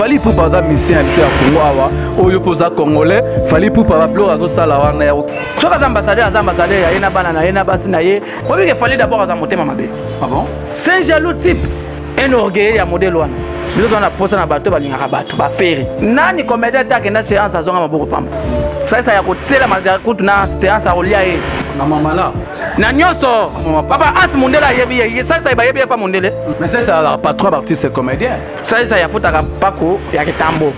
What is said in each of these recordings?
Fally Ipupa aza musicien ya biso ya Congo awa, oyo mpe oza congolais. Fally Ipupa babiloko azosala wana ya Soki aza ambassadeur, aza ambassadeur ya ye na bana na ye na basi na ye. Oyebi ke Fally d'abord aza motema mabe. Ah bon? C'est un jaloux type, un orgueilleux ya modèle wana. Biso toza na posa na bato balingaka bato bafere. Nani comédien te akenda séance azonga maboko pamba? Salisa ya kotelama kutu na séance akolia ye na mamala na nyonso. Papa Hans Mundele ayebi ye, salisa bayebi ye pa Mundele. Mais salisa azalaka patron baartiste comédien. Salisa yafutaka pako ya kitambo.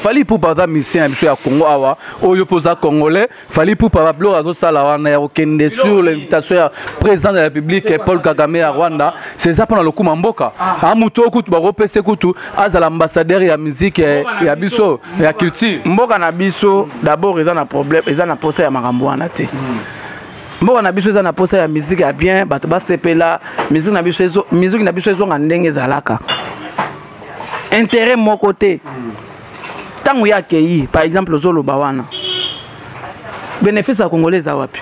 Fally Ipupa aza musicien ya biso ya Congo awa, oyo mpe oza congolais. Fally Ipupa babiloko azosala wana ya kokende sur l'invitation ya président de la République Paul Kagame ya Rwanda, c'est eza mpona lokuma mboka. Amutu oyo kutu bakopesa kutu azala ambassadeur ya musique ya biso, ya culture. Mboka na biso d'abord eza na problème, eza na posa ya makambo wana te. Mboka na biso eza na posa ya musique ya bien, bato basepela musique na biso, ezo musique na biso ezonga ndenge ezalaka. Intérêt moko te. Ntango ye akei, par exemple ozoloba wana, bénéfice ya congolais eza wapi?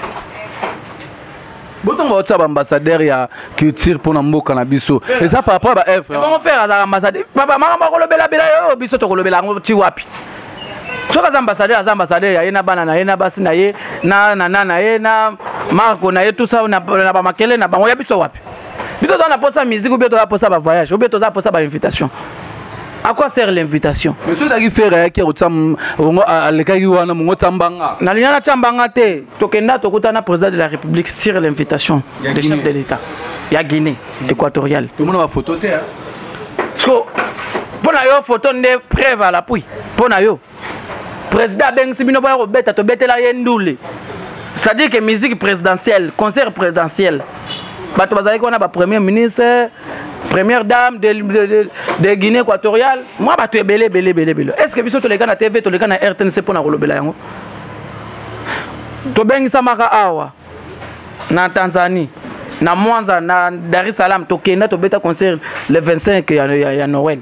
Botongo baotia baambassadeur ya culture mpona mboka na biso, eza par rapport à baœuvre. Bongo Ferre azalaka ambassadeur? Papa, makambo akolobelabela yo, biso tokolobela yango ti wapi? Soki aza ambassadeur, aza ambassadeur ya ye na bana na ye na basi na ye na nana na ye na marko na ye, tout ça na bamakele na bango. Ya biso wapi? Biso toza na posa musique, ou bien toza posa bavoyage, ou bien toza posa bainvitation. À quoi sert l'invitation? Mais soki ezalaki Ferre ayaki kotia ongo, alekaki wana mongo tia mbanga. Nalinga natia mbanga te. Tokenda, tokutana président de la République sur l'invitation du chef de l'État ya Guinée équatoriale. Tomona bafoto te. So mpo na yo, photo nde preuve à l'appui? Mpo na yo, président abengisi bino boya kobeta, tobetela ye ndule, c'est-à-dire que musique présidentielle, concert présidentiel, bato bazalaki wana, bapremier ministre, première dame de Guinée équatoriale, mwa bato ebele ebele ebele ebele. Est ce que biso toleka na TV, toleka na RTNC mpo na kolobela yango? Tobengisamaka awa na Tanzanie, na Mwanza, na Dar es Salaam, tokenda tobeta concert le 25 ya Noël.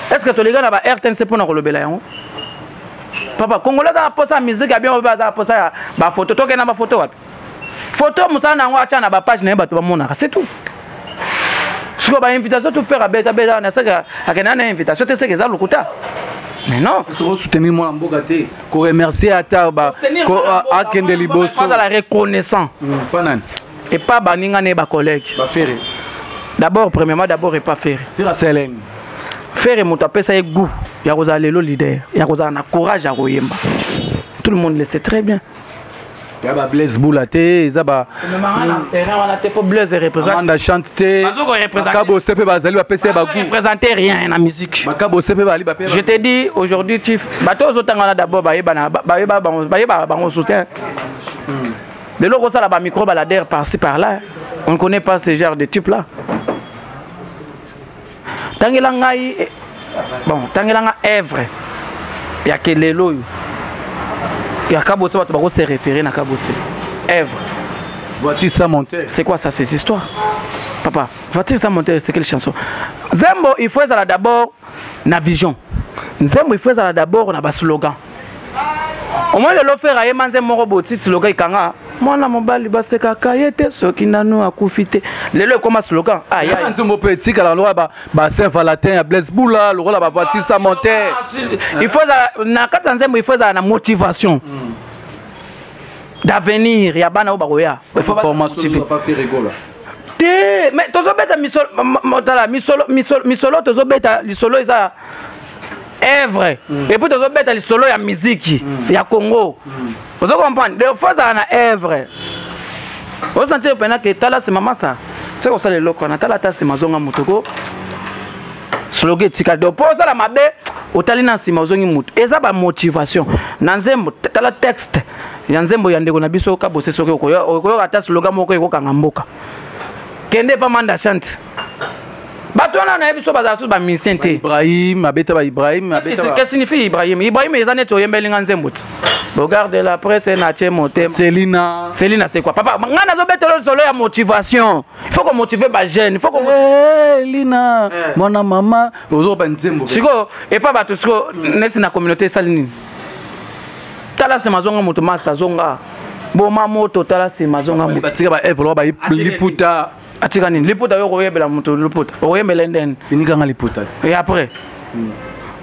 Est ce que toleka na ba RTNC mpo na kolobela yango? Papa, congolais aza na posa ya musique ya bien, oyo aza na posa ya bafoto. Tokenda bafoto wapi? Foto mosala na yango atya na bapage na ye, bato bamonaka, c'est tout. Sikoyo bainvitation to Ferre abeta beta na seke, akenda na invitation te, seke eza lokuta. Mais non. Soutenir mwana mboka te, koremercier ata akende liboso. Azala reconnaissant. Pa nani? Epa baninga na ye, bacollègue. Baferre. D'abord, premièrement, d'abord epa Ferre. Ferre asalemi. Ferre moto apesa ye goût ya kozala lelo leader, ya kozala na courage ya koyemba. Tout le monde le sait très bien. Ya ba Blaise Bula te, eza ba terrain wana te, po Blaise représente Amanda chante te. Kabose mpe bazali bapesa ye bagoût. Représente rien na musique. Bakabose mpe bazali bape. Je te dis aujourd'hui, chief, bato ozotanga wana d'abord bayeba bayeba bango, bayeba bango soutien. Lelo okosala bamicro baladeur par-ci par-là, on ne connaît pas ce genre de type là. Tangela ngai, bon, tangela nga œuvre ya kelelo oyo ya Kabose, bato bako se référer na Kabose, œuvre. Voiture sans moteur. C'est quoi ça, ces histoires, papa? Voiture sans moteur, c'est quelle chanson? Nzembo il faut ezala d'abord na vision. Nzembo il faut ezala d'abord na baslogan. Omoi lelo Ferre ayema nzembo moko boti slogan ekanga: "Mwana mobali basekaka ye te soki nanu akufi te." Lelo ekoma slogan. Nzembo mpe etikala lokola ba Saint Valentin ya Blaise Bula, lokola bavoiture sans moteur. Il faut ezala na kati ya nzembo, il faut ezala na motivation d'avenir ya bana oyo bakoya. Te, mais tozobeta misolo, tala misolo, misolo tozobeta lisolo eza œuvre et puis tozobeta lisolo ya miziki ya Congo. Ozo comprendre? Des fois ezala na œuvre, osentir mpena ke tala nsima, masa tia kosala eloko wana, tala ata nsima, azonga moto ko slogan etikali. Donc mpo osala mabe, otali na nsima, ozongi motu. Eza bamotivation na nzembo. Tala texte ya nzembo ya ndeko na biso Kabose, soki okoyoka ata slogan moko ekokanga mboka. Kende epa Manda Chante, bato wana nayebi biso bazala susu bamusicien te. Ibrahim abeta, ba Ibrahim. Que signifie Ibrahim? Ibrahim eza neti oyembeli nga nzembo ti bogarde la presse na tie motema. Selina. Selina, c'est quoi, papa? Nga nazobetela lisolo ya motivation. Il faut komotive bajeune, il faut Selina, mwana mama, ozokoba nzembo. Sikoyo epa bato, sikoyo neti na communauté esali nini? Tala nsima, azonga moto, masa azonga. Boma moto, tala nsima, zonga moto. Batika ba œuvre ba liputa. Atika nini liputa? Yo koyebela moto liputa, okoyembela ndeni? Finikanga liputa. Et après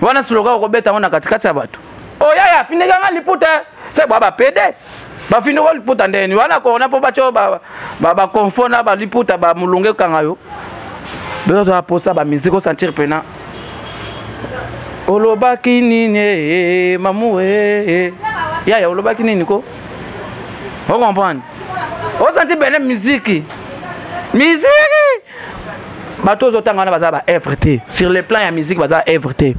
wana slogan okobeta ngo na katikati ya bato: "Oyaya, finikanga liputa." Se bwa bapede bafiniko liputa ndeni wana corona mpo batio bakonfo na baliputa bamolunga ekanga yo. Biso toza posa bamusique osentir mpena. Olobaki nini, mamu yaya? Olobaki nini ko? Ocomprendre, osanti bene musique, musique. Bato ozotanga wana baza baœuvre te. Sur le plan ya musique, baza œuvre te.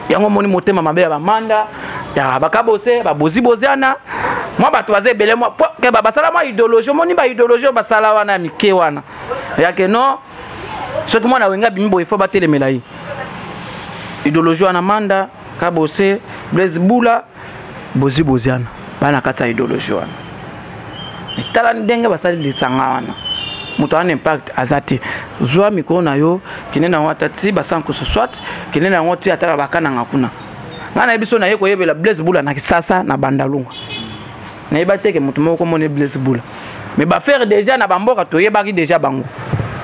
Yango omoni motema mabe ya bamanda ya bakabose baboziboziana. Mwa bato baza ebele mwa ke basala mwa idéologie. Omoni baidéologie oyo basala wana ya mike wana yake non, soki mwana Wenge abimi boye, fo batelemela ye. Idéologie wana, Manda, Kabose, Blaise Bula, Boziboziana, bana kati ya idéologie wana. Tala ndenge basali lisanga wana, moto wana impact aza te. Zwa mikro na yo, kende na yango ata ti basankusu, soit kende na yango ti ata na bakananga kuna. Ngai nayebi so naye koyebela Blaise Bula na Kisasa na Bandalunga, nayeba te ke moto moko komona Blaise Bula, mais baFerre déjà na bamboka toyebaki déjà bango.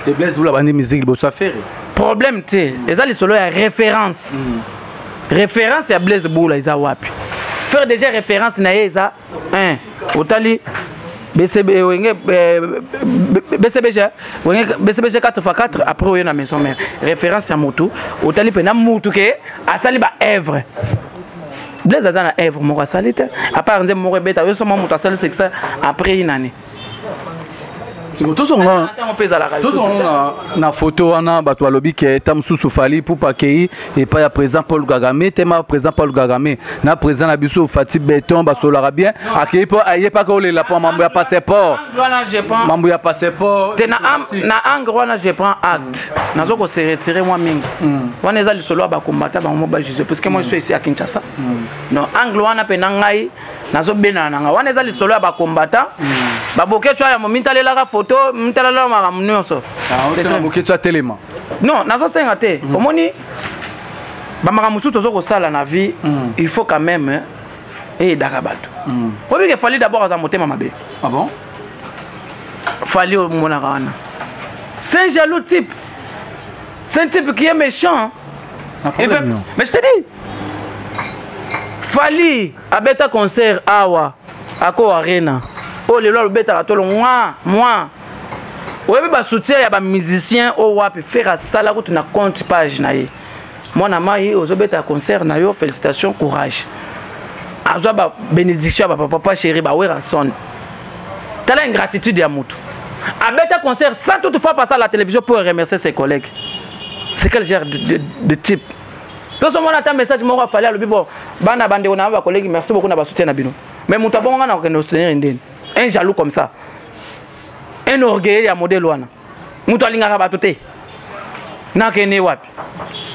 Te, Blaise Bula bandi musique liboso aFerre. Problème te, eza lisolo ya référence. Référence ya Blaise Bula eza wapi? Ferre déjà référence na ye eza 1. Otali BCB, Wenge BCBG, Wenge BCBG 4 x 4, après oye na Maison Mère. Référence ya motu otali mpena mutu ke asali ba œuvre. Blaise aza na œuvre moko asali te, à part nzembo moko ebeta. Yo soma moto asali succès après une année. Tozonga na photo wana. Bato balobi ke ta mosusu Fally Ipupa akei epai ya président Paul Kagame tema. Président Paul Kagame na président na biso Fatshi Béton basololaka bien. Akei mpo ayepaka olela mpo mambo ya passeport, mambo ya passeport. Te, na angle wana, je prends acte, nazo kose retirer mwa mingi. Wana eza lisolo ya bakombata bango mo bajuge, parce que moi je suis ici à Kinshasa. Donc angle wana mpe na ngai nazobendana na ngai. Wana eza lisolo ya bakombata babokecu ya momintalelaka foto, mintalelaka makambo nyonso. Bokecu atelema. Non, nazosenga te. Omoni bamakambo mosusu toza kosala na vie, il faut quand même eyedaka bato. Oyebi ke Fally d'abord aza motema mabe. Ah bon? Fally omonaka wana, c'est un jaloux type, c'est un type qui est méchant. Mais je te dis, Fally abeta concert awa Accor Arena oyo lelo alobetaka tolo mwa mwa. Oyebi basoutien ya bamusicien oyo wapi Ferre asala kutu na compte page na ye: "Mwana mai, ozobeta concert na yo, félicitation, courage." Azwa babénédiction ya bapapa chéri, baWerrason. Tala ingratitude ya motu: abeta concert sans toutefois passer à la télévision pour remercier ses collègues. C'est quel genre de type? Tozomona ata message moko aFally alobi: "Bon, bana, bandeko na bacollègue, merci beaucoup na basoutien na bino." Mais moto abongo na kokende soutenir ndeni un jaloux comme ça, un orgueilleux ya modèle wana, moto alingaka bato te, nakende wapi?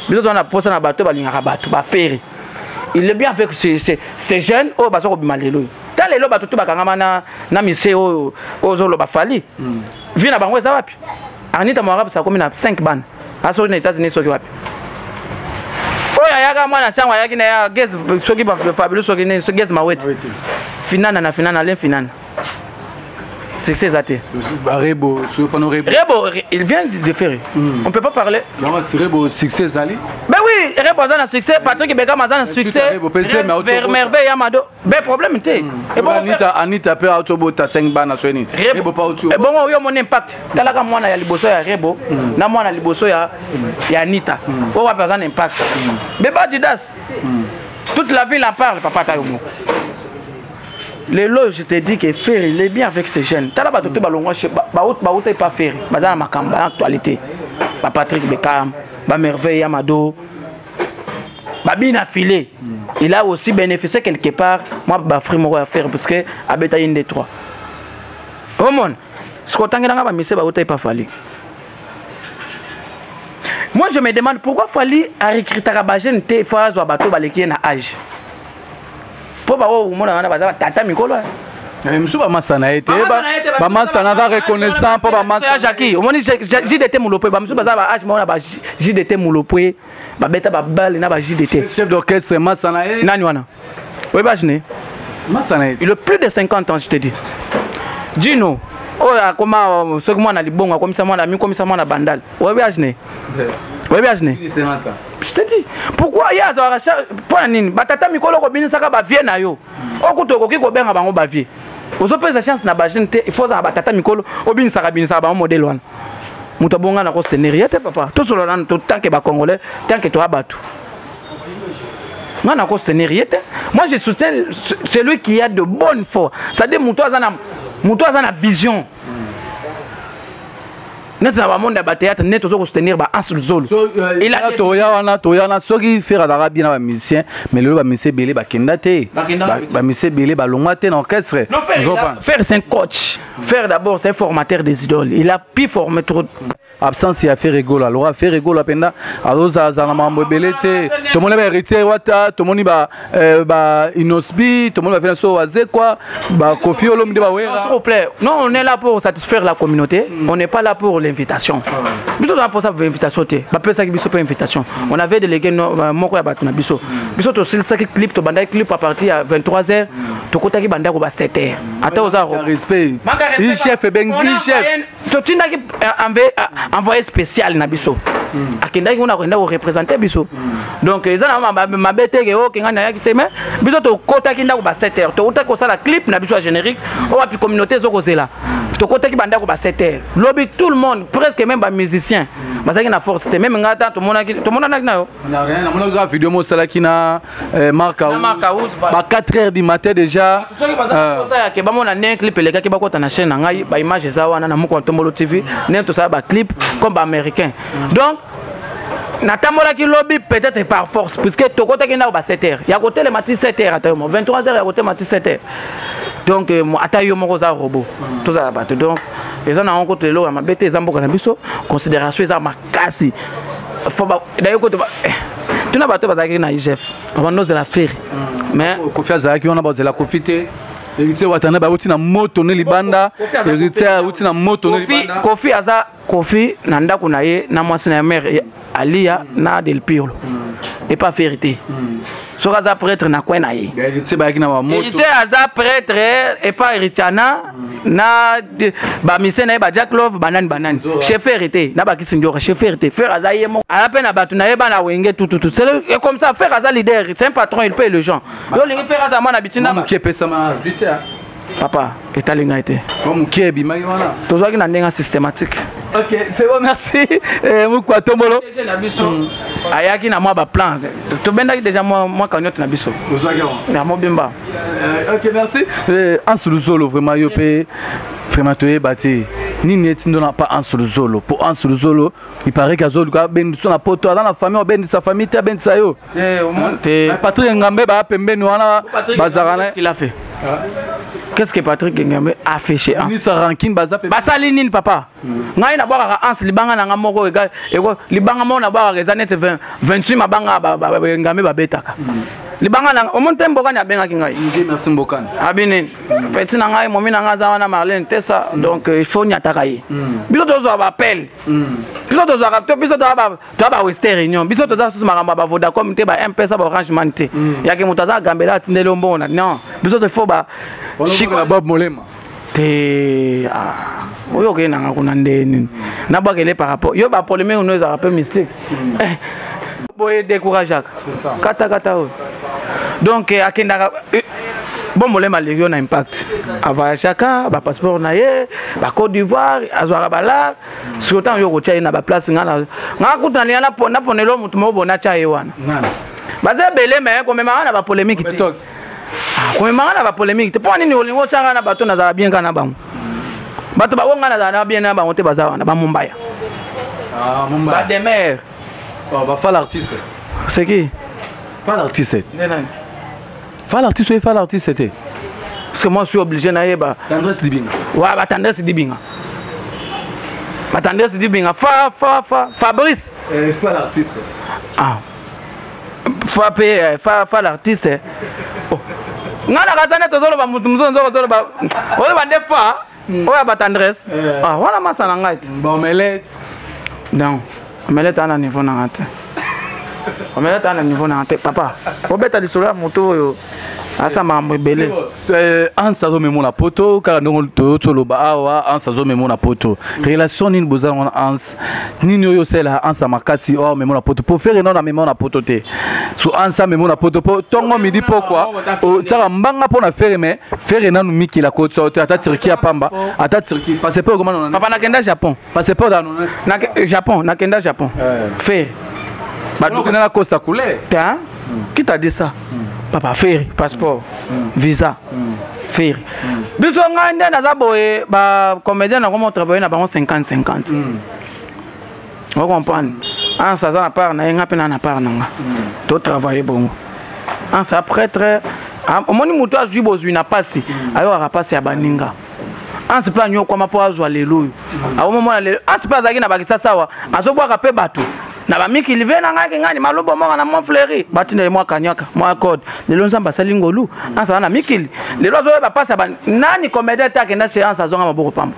Biso toza na posa na bato balingaka bato. BaFerre, il est bien avec ces jeunes oyo baza kobima lelo oyo. Ta lelo bato to bakangama na mise oyo ozoloba Fally. Vie na bango eza wapi? Anita Mwarabu akomi na 5 bana, asoki na États-Unis, soki wapi. Oyo ayaka mwana ntango ayaki na ya Gaz, soki Fabulu, soki nini, soki Gaz Mawete, finana na finana ale finana, succès eza te. Rebo. Rebo, il vient de faire. On peut pas parler. Non, Rebo succès ezali. Ben oui, Rebo aza na succès, Patrick Bekam aza na succès, Merveille Yamado, ben problème te. Anita, Anita mpe aotobota 5 bana so nini. Rebo pa bongo oyo omoni impact. Talaka mwana ya liboso ya Rebo na mwana liboso ya Anita, oyo wapi aza na impact? Beba Adidas, toute la ville en parle. Papa tayo moko lelo, je te dis que Ferre, il est bien avec ces jeunes. Tala bato te balongwa, bauta epa Ferre, baza na makambo ya actualité: baPatrick Bekam, baMerveille Yamado, babina filé. Il a aussi bénéficié quelque part moi bafri moko ya Ferre, parce que abeta ye nde 3. Omona soki otangelanga bamise bauta epa Fally. Moi je me demande pourquoi Fally arecrutaka bajeune te. Fo azwa bato baleki ye na âge, mpo bango omona wana baza batata mikolo. Mosusu bamasa na ye te, bamasa na aza reconnaissant mpo bamasa. Jacki, omoni JDT Mulopwe, bamosusu baza ba âge moko na ba JDT Mulopwe, babeta babale na ba JDT. Chef d'orchestre masa na ye. Nani wana? Oyebi âge ne? Masa na ye. Il a plus de 50 ans, je te dis. Gino oyo akoma soki mwana libongo akomisa mwana, amikomisa mwana Bandal. Oyebi age ne? Oyebi age ne? Je te dis, pourquoi ye azalaka? Mpo na nini batata mikolo kobinisaka bavieux na yo? Oyo kutu okoki kobenga bango bavieux, ozopesa chance na bajeune te. Il faut ozala batata mikolo, obinisaka binisaka bango modèle wana. Moto abonga na kosoutenir ye te. Papa, tosolola nanu tant que bacongolais, tant que toya bato. Nga na kosoutenir ye te. Moi, je soutiens celui qui a de bonnes foi, c'est-à-dire moto aza na vision neti na bamonde ya bathéâtre, neti oza kosoutenir ba Hans Luzolo. Toya wana, toya wana. Soki Ferre azalaka bien na bamusicien, mais lelo bamusicien ebele bakenda te, bamusicien ebele balongwa te na orchestre. Ferre, c'est un coach. Ferre, d'abord, c'est un formateur des idoles. Il a pu former trop. Absence ya Ferre Gola, alors Ferre Gola mpenza azozala na makambo ebele te. Tomoni bahéritier Wata, tomoni ba Innoss'B, tomoni bafena so Wazekwa, bakofi Olomide, bawera. S'il vous plaît, non, on est là pour satisfaire la communauté. On n'est pas là pour l'invitation. Biso toza mposa invitation te. Bapesaki biso mpe invitation, on avait délégué moko ya bato na biso. Biso tosilisaki clip, tobandaki clip à partir ya 23 heures, tokotaki bandako ba 7 heures. Ata oza respect, chef ebengisi chef. Totindaki envoyé spécial na biso, akendaki kuna, akenda koreprésente biso. Donc eza na mabe te ke okenga nayaki te, mais biso tokotaki ndako ba 7 heures. Tokotaki kosala clip na biso ya générique oyo wapi communauté ezokozela. Tokotaki bandako ba 7 heures lobi. Tout le monde, presque même bamusicien bazalaki na force te. Même ngai ata tomonanaki na yo. Namonaki kaka video mo osalaki na Mark, ba 4 heures du matin déjà. Soki baza yake bamona ndenge clip elekaki, bakota na chaîne na ngai, baimage eza wana na Moko ya Ntombolo TV, ndenge tosala baclip comme baaméricain. Donc natambolaki lobi peut-être par force, puisque tokotaki ndako ba 7 heures ya kotelema ti 7 heures, ata yo mo 23 heures ya kotelema ti 7 heures. Donc ata yo moko oza robot. Tozala bato. Donc eza na yango kutu eloko ya mabe te. Eza mboka na biso, considération eza makasi. Daye kutu tuna bato bazalaki na IGF, babanda ozela Ferre, mais Kofi azalaki wana, bazela Kofi te. Héritier Watana bauti na moto ne libanda, Héritier auti na moto ne libanda. Kofi aza Kofi na ndako na ye na mwasi na ye mare Alia na Del Pirlo, epa Ferre te. Soki aza prêtre na coin na ye. Héritier bayaki na bamoto. Héritier aza prêtre epa Héritiana na bamise na ye, ba Jack Love, banani banani, chez Ferre te, na bakisi Ndioka chez Ferre te. Ferre aza ye moko, aza mpe na bato na ye, bana Wenge, tututu, c'est comme ça. Ferre aza leader, c'est un patron, il paye les gens. Yo olingi Ferre aza mwana bitinda. Moke epesama azwi te. Papa, etali ngai te. Moke ebimaki wana. Tozwaki na ndenge systématique. Ok, c'est bon, merci. Mokwa Tombolo. Na biso ayaki na mwa baplan, tobendaki déjà mwa cagnotte na biso ya mobimba. Ok, merci. Hans Luzolo, vraiment yo mpe vraiment toyeba te nini etindo na pa Hans Luzolo, po Hans Luzolo, il paraît qu'azoluka abendisa na poto, aza na famille, abendisa famille te, abendisa yo. Te. Patrick Ngambe baya pembeni wana, bazalaka na qu'il a fait. Qu'est-ce que Patrick Ngambe a fait chez Hans? Ministre Rankine baza. Basali nini, papa? Ngai nabwakaka Hans libanga na nga moko, libanga moko nabwakaka eza neti 28 mabanga Ngambe babetaka. Libanga na omoni te. Mbokani abengaki ngai. Merci Mbokani. Abi nini, petit na ngai, momi na ngai aza wana, Marlene Tesa. Donc il faut nyataka ye. Biso tozwa baappel, biso tozwaka to biso toa ba Western Union, biso toza susu makambo ya bavodacom te, ba M-Pesa, ba Orange Money te, yake moto aza agambela atindeli yo mbongo na non. Biso to faut ba Bob Molema. Te, oyo okei nanga kuna nde nini nabwakele par rapport yo bapolémique no ezalaka mpe mystique boye, décourageaka katakata oyo. Donc akendaka bon, Molema aleki yo na impact. Avoyageaka, bapasseport na ye, bacôte d'Ivoire, azwaka balar. Soki ntango yo kotia ye na baplace, nga nga kutu nalinga naponela motu moko boye, natya ye wana. Baza ebele, me komemaka na bapolémique te, komemaka na bapolémique te. Mpo nini olingi otyanga na bato? Nazala bien kaka na bango. Bato bango ngai nazala na bien na bango te, baza wana bamombaya, bademer. Bafal artiste. C'est qui? Fal artiste. Nde nani? Fal artiste oye, fal artiste te. Parce que moi, je suis obligé nayeba. Tendresse Dibinga. Wa batendresse Dibinga, batendresse Dibinga, fa fa fa Fabrice. Fal artiste. Ah, fa pe fa fa l'artiste. Oh. Nga na kaza nde tozoloba mutu mosusu nzoko ozoloba, oloba nde fa oyo ya batendresse. Ah, wana masa na ngai te. Baomelette. Non, omelette ana niveau na nga te. Omelette ana niveau na nga te, papa. Obeta lisolo ya moto oyo. Asa makambo ebele. Anse azomema na poto kaka ndenge toloba awa. Anse azomema na poto, relation nini boza yango na Anse? Nini oyo osalelaka Anse ya makasi oyo amema na poto? Po Ferre nano amema na poto te. So Anse amema na poto po ntongo, midi, pokwa otiaka mbanga mpo na Ferre, mais Ferre nanu mikili akotisa yo te, ata Turquie ya pamba, ata Turquie, passeport ekoma. Papa, nakenda Japon. Passeport da Japon, nakenda Japon, Ferre. Bakenda na Costa Couleur. Qui t'a dit ça? Papa, Ferre, passeport, visa, Ferre. Biso, ngai nde naza boye, bacomédien nakoma otravaille na bango 50 50, ocomprendre? Anse aza na part na ye, nga mpe na part na nga, totravaille bongo. Anse prêtre, omoni moto azwi bozwi na pasi, ayokaka pasi ya baninga. Anse mpe anyokwama mpo azwa lelo oyo akomomona lelo. Anse mpe azalaki na bakisasa awa, azobwaka mpe bato na bamikili ve na ngai kingani malubo moko na Mont Fleury, batinda ye mwa kanyaka, mwa code. Lelo Nzambe asali ngolu, Anse aza na mikili lelo, azoyeba mpasi ya nani. Comédien te akenda chez Anse azonga maboko pamba.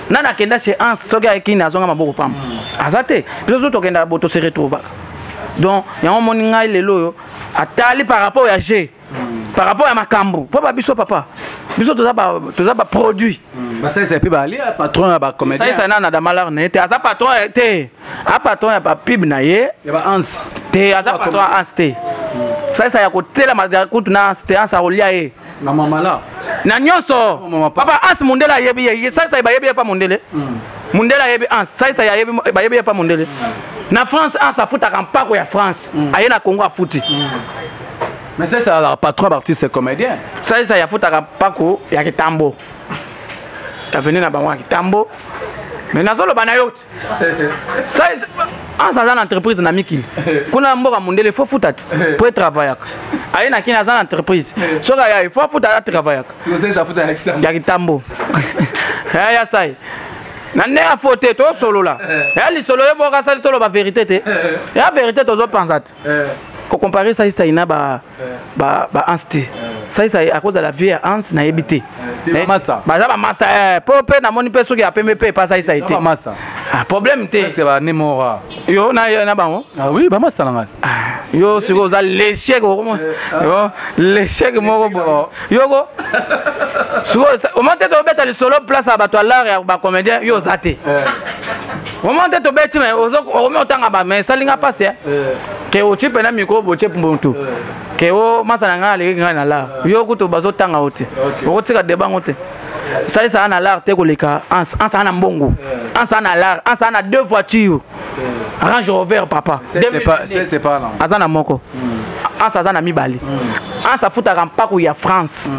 Nani akenda chez Anse, soki ayekini, azonga maboko pamba? Aza te. Biso so tokendaka bo tose retrouvaka. Donc yango omoni ngai lelo oyo atali par rapport ya g, par rapport ya makambo mpo babiso, papa, biso toza baproduit. Basalisa mpe balia patron ya bacomédien. Salisa nana damalar na ye te, aza patron te, a patron ya bapub na ye. Ya baanse. Te, aza patron ya Anse te. Salisa ya kotelama kutu na Anse te. Anse akolia ye. Na mamala. Na nyonso, papa. Anse, mondele ayebi ye. Salisa bayebi ye pa mondele. Mondele ayebi Anse. Salisa bayebi ye pa mondele na France. Anse afutaka mpako ya France, aye na Congo afuti. Mais ça, c'est la patron artiste comédien. Salisa yafutaka mpako ya kitambo, avenir na bango ya kitambo. Mais nazoloba na yo te, Anse aza na entreprise na mikili kuna, mboka mondele, faut futa te po etravaillaka. Aye na kini, aza na entreprise, soki aya, faut afuta, atravaillaka ya kitambo ya sai na ndenge afo te. Tosolola ya lisolo ye moko asali, toloba vérité te, ya vérité tozopanza te. Kocomparer Saisai na ba Anse te. Saisai akozala vie ya Anse, nayebi te. Baza bamaster po mpe namoni mpe soki apembe mpe epa Saisai te, problème te. Yo na bango. Oui, bamaster na ngai. Yo sikoyo oza l'échec, yo l'échec moko bo yoko. Sikoyo omoni te, tobeta lisolo place ya bato ya l'art ya bacomédien, yo oza te. Omoni te, tobeti me okomi otanga ba, mais esalinga mpasi ke otie mpena micro, botie motu ke o masa na ngai aleki ngai na l'art. Yo kutu bazotanga o te, okotika debango te. Salisaka na l'art te koleka Anse. Anse aza na mbongo, Anse aza na l'art, Anse aza na deux voitures Range Rover, papa. Aza na moko, Anse aza na mibale. Anse afutaka mpako ya France,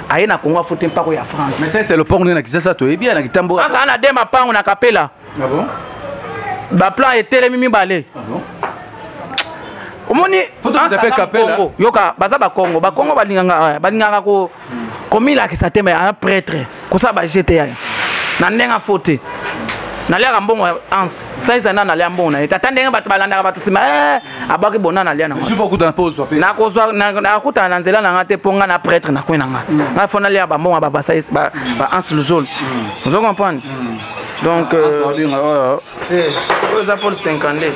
aye na Congo, afuti mpako ya France. Mais c'est le pont na Kinshasa, toyebi na kitambo. Anse aza na de mapango na Kapela, baplan etelemi mibale. Omoni, yoka, baza Bakongo. Bakongo balingaka komilakisa te, mais aza prêtre, kosala baje te yaya na ndenge afo te. Naliaka mbongo ya Anse. Saisa na nalia mbongo na ye tata, ndenge bato balandaka bato nsima, abwaki bona, nalia nango, nakutana na nzela na nga te, mpo nga na prêtre na kwe na nga. Nga fo nalia bambongo ya ba Anse Luzolo, ozo comprendre? Donc oyo eza Paul 52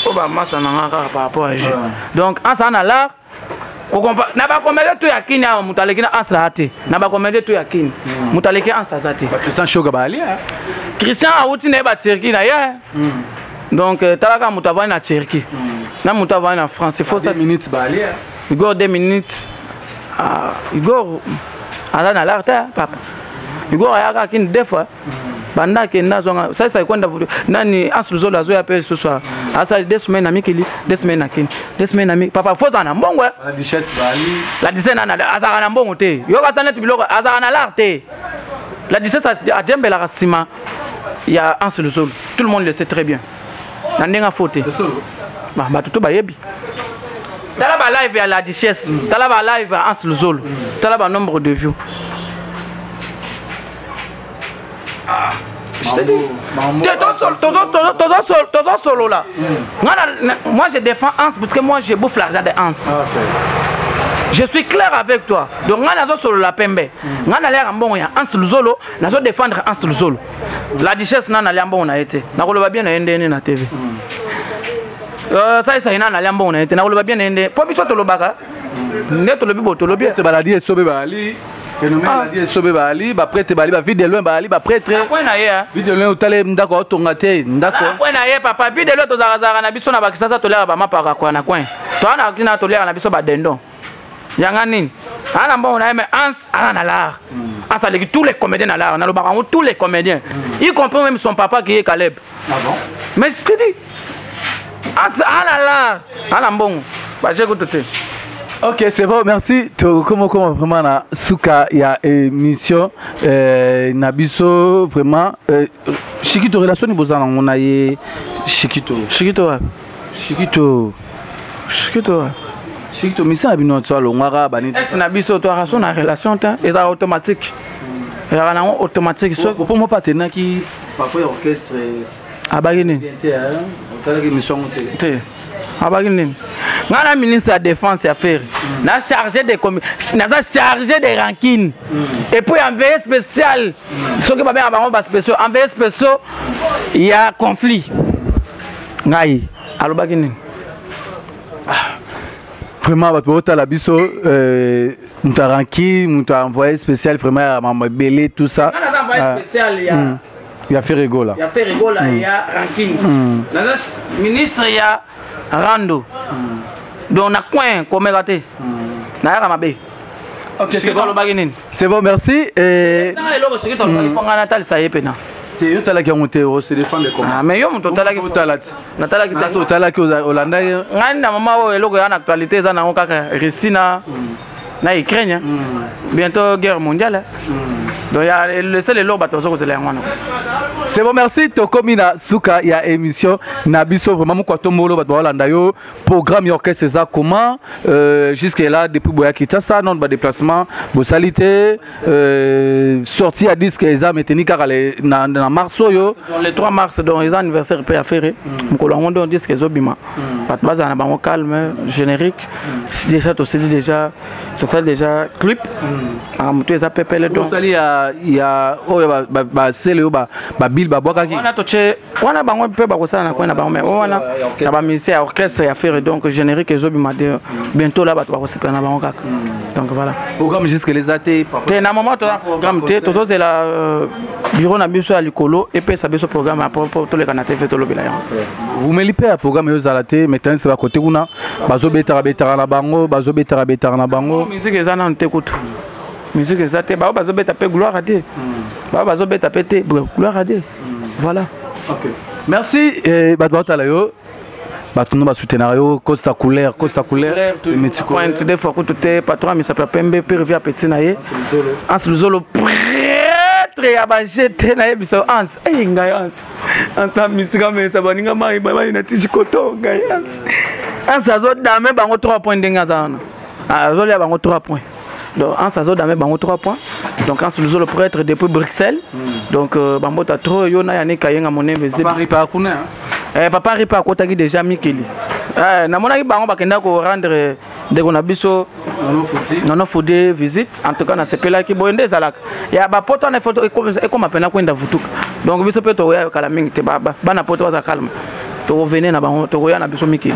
oyo bamasa na nga kaka par rapport à jeu. Donc Anse aza na l'art na bacomédien to ya kini awa, moto aleki na Anse aza te. Na bacomédien to ya kini, moto aleki Anse aza te. Christian Shoga balia. Christian awuti na ye baturquie na ye. Donc talaka moto avandi na Turquie na moto avandi na France, il faut ça minutes balia. Igor 2 minutes. Ah, Igor aza na l'art te, papa. Igor ayaka kini deux fois banda akenda, azwanga salisa ekwenda nani. Anse Luzolo azoya mpe lisusu, asali 2 semaines na mikili, 2 semaines na kini, 2 semaines na mikili. Papa, faut ozala na mbongo. La Duchesse bali. La Duchesse nana azalaka na mbongo te. Yoka, asa neti biloko, azalaka na l'art te. La Duchesse ajembelaka nsima ya Anse Luzolo, tout le monde le sait très bien, na ndenge afo te, bato to bayebi. Tala balive ya La Duchesse, tala balive ya Anse Luzolo, tala banombre de vues. Je te dis, tozosolola. Moi, je défends Hans parce que moi, je bouffe l'argent de Hans. Je suis clair avec toi. Donc nga nazosolola pembe. Nga naliaka mbongo ya Hans Luzolo, nazo défendre Hans Luzolo. La Duchesse na nalia mbongo na ye te, nakoloba bien na ye ndeni na TV. Salisa ye na nalia mbongo na ye te, nakoloba bien na ye nde mpo biso tolobaka. Nde tolobi bo tolobi. Te baladi esobe bali. Phénomène ah. Baladi esobe bali, ba prêtre bali, ba vide de loin bali, ba prêtre. Coin na ye. Vide de loin otale ndako otonga te, ndako. Coin na ye papa, vide de loin tozaka zaka na biso na bakisasa toleka ba mapa kwa na coin. Toa na kina toleka na biso ba dendon. Yanga nini? Ana mbongo na ye mais Hans ana na l'art. Hans aleki tous les comédiens na l'art, nalobaka yango tous les comédiens. Y compris même son papa qui est Caleb. Ah bon? Mais je te dis, Hans ana l'art, ana mbongo. Ba je kutu te. Ok, c'est bon, merci. Comment comment vraiment na suka ya émission na biso vraiment Shikito relation ni bozana ngona ye Shikito. Shikito wa. Shikito. Shikito wa. Shikito misa bino to alongwaka bani. Ex na biso to raso na relation ta eza automatique. Ezalaka nango automatique so po mo patenaki papa ya orchestre abaki nini otalaki émission yango te te abaki nini ngai na ministre ya défense ya Ferre na chargé de naza chargé de rancune et puis envoyé spécial soki babengaka bango baspéciaux envoyé spéciaux ya conflit ngai alobaki nini. Vraiment bato baotala biso, moto aranki, moto a envoyé spécial vraiment ya mama ebele, tout ça. Nga naza envoyé spécial ya Ya Ferre Gola. Ya Ferre Gola ya rancune. Naza ministre ya rando. Donc na coin komeka te. Nayaka mabe. Ok, c'est bon. Alobaki nini? C'est bon, merci. Sanga eloko soki tolobaki mpo ngai natalisa ye pena. Te, yo otalaki yango te, o se défendre comment? Ah, mais yo moto otalaki. Otala ti. Natalaki te. Otalaki, olandaki. Ngai na mama oyo eloko ya na actualité eza nango kaka Russie na Ukraine. Bientôt guerre mondiale. Donc ya le seul eloko bato baza kozela yango wana. C'est bon, merci. Tokomi na suka ya émission na biso vraiment moko tombolo bato baolanda yo programme ya orchestre eza comment jusque là depuis boya Kinshasa non ba déplacement bosali te, sortie ya disque eza maintenu kaka na mars oyo? Donc, le 3 mars, donc eza anniversaire mpe ya Ferre mokolo yango, donc disque ezobima, bato bazala na bango calme. Générique déjà tosali, déjà tosali déjà clip, makambo to eza pepele donc. Osali ya oyo basele oyo babile babwakaki? Wana totie wana, bango mpe bakosala na coin na bango, mais oyo wana ya bamusicien ya orchestre ya Ferre, donc générique ezobima de bientôt la, bato bakosepela na bango kaka, donc voilà. Programme jusque eza te? Te, na moment toza programme te, tozozela bureau na biso ya likolo epesa biso programme ya po toleka na TV tolobela yango. Rumeli mpe ya programme eyo ozala te, mais tandis bakote kuna bazobetaka betaka na bango, bazobetaka betaka na bango. Musique eza nanu te, kutu musique eza te, bao bazobeta mpe gloire te, bao bazobeta mpe te, gloire te, voilà. Ok, merci. Bato baotala yo, bato no basoutenaka yo, Costa Couleur, Costa Couleur. Pointe des fois kutu te, patron ya misapo ya pembe mpe rivi ya petit na ye Hans Luzolo, prêtre ya baje te, nayebi so Hans. Ei ngai Hans, Hans amisika mesa baninga mai mai na tisi koto ngai Hans. Hans azodame bango 3 points ndenge aza wana, azolia bango 3 points. Donc Hans azodame bango 3 points. Donc Hans Luzolo, prêtre depuis Bruxelles. Donc bambota trop yo na Yannick Kayenga Monembe. Papa Ripa kuna, hein? Papa Ripa akotaki déjà mikili. Namonaki bango bakenda korendre ndeko na biso Nono Fudi visite. En tout cas nasepelaki boye nde ezalaka ya bapoto wana ekoma mpena kwenda vutuka. Donc biso mpe tokoya kala mingi te, bana poto baza calme, tokovene na bango, tokoya na biso mikili,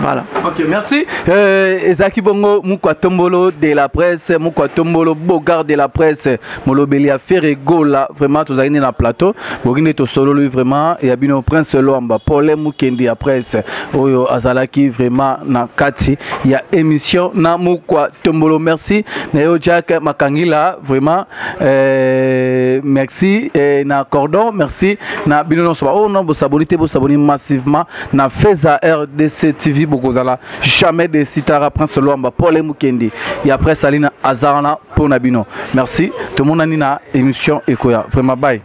voilà. Ok, merci. Ezalaki bongo Mukwa Tombolo de la presse, Mukwa Tombolo Bogard de la presse, molobeli ya Ferre Gola. Vraiment tozalaki nde na plateau boki nde tosololi vraiment ya bino Prince Lwamba Pole Mukendi ya presse oyo azalaki vraiment na kati ya émission na Mukwa Tombolo. Merci na yo Jack Makangila vraiment, merci na cordon, merci na bino nyonso oyo no bosaboni te, bosaboni massivement na Feza RDC TV, bokozala jamais de sitara. Prince Lwamba Paul Mukendi ya presse alina azarana mpo na bino. Merci, tomonani na émission ekoya. Vraiment, bye.